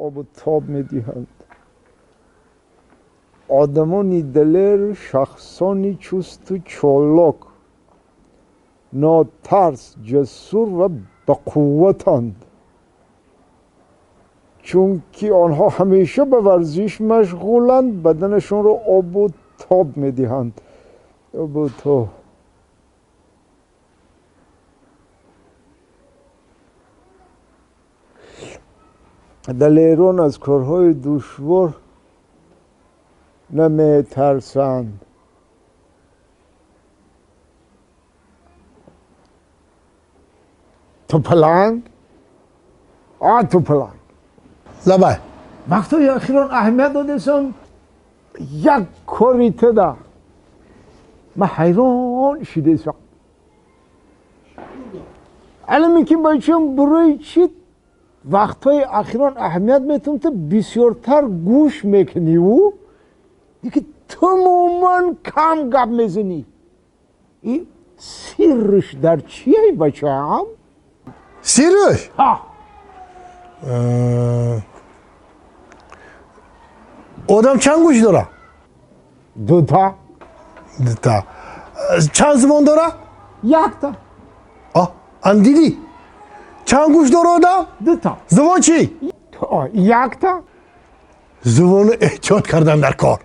Обу тоб медиҳанд. Одамони далер шахсони чусту чолок, нотарс, ҷасур ва бақувватанд, чунки онҳо ҳамеша ба варзиш машғуланд, баданашонро обу тоб медиҳанд. Обу тоб. Далерон аз корҳои душвор наметарсанд. Ту паланг, а ту паланг. Лабай. Вақтҳои охирон аҳамият додесам як кори туда, ман ҳайрон шидесам. Аламе ки бачам, барои чӣ вақтҳои охирон аҳамият метавон, ту бисёртар гӯш мекуниву ки тамоман кам гап мезанӣ? И сирриш дар чие, бачаам? Сирриш? Ҳа. Одам чанд гӯш дора? Дута. Дута. Чанд зубон дора? Якта. Ан дидӣ, чанд гӯш дора одам? Дута. Зубон чӣ? Якта. Зубону эҳтиёт кардан дар кор.